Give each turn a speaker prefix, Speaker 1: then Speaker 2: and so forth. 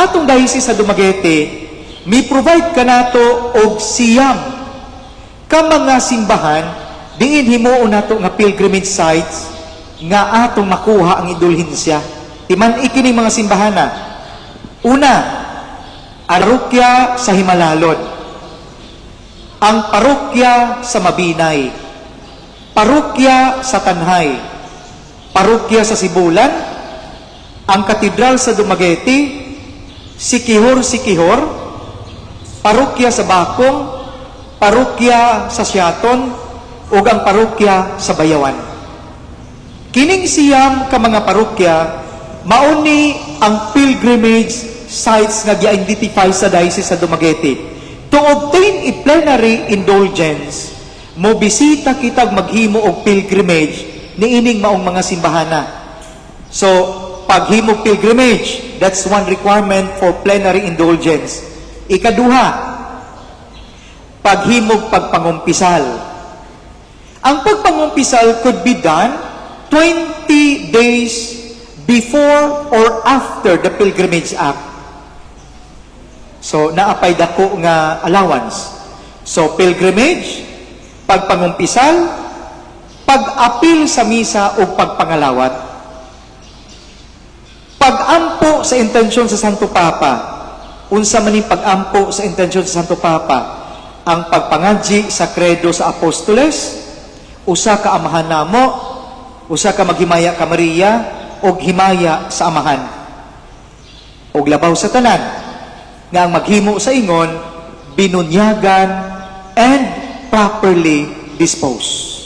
Speaker 1: atong Diocese sa Dumaguete, mi provide kanato og 9 ka mga simbahan diin himuon nato nga pilgrimage sites nga atong makuha ang indulhensya. Timan-i kining mga simbahana. Una, parokya sa Himalalon, ang parokya sa Mabinay, parokya sa Tanjay, parokya sa Sibulan, ang katedral sa Dumaguete, Siquijor Siquijor, parokya sa Bacong, parokya sa Siaton, ug ang parokya sa Bayawan. Kining 9 ka mga parokya, mauni ang pilgrimage sites nga gi-identify sa Diocese sa Dumaguete. To obtain a plenary indulgence, mo bisita kitag maghimo og pilgrimage niining maong mga simbahana. So, paghimo pilgrimage, that's one requirement for plenary indulgence. Ikaduha, paghimog pagpangumpisal. Ang pagpangumpisal could be done 20 days before or after the pilgrimage act. So, naapay dako nga allowance. So, pilgrimage, pagpangumpisal, pag-apil sa misa o pagpangalawat. Pag-ampo sa intensyon sa Santo Papa. Unsa man ning pag-ampo sa intensyon sa Santo Papa? Ang pagpangadji sa Credo sa Apostoles, usa ka Amahan namo, usa ka Maghimaya ka Maria, ug himaya sa Amahan. Ug labaw sa tanan, nga ang maghimo sa ingon, binunyagan and properly disposed.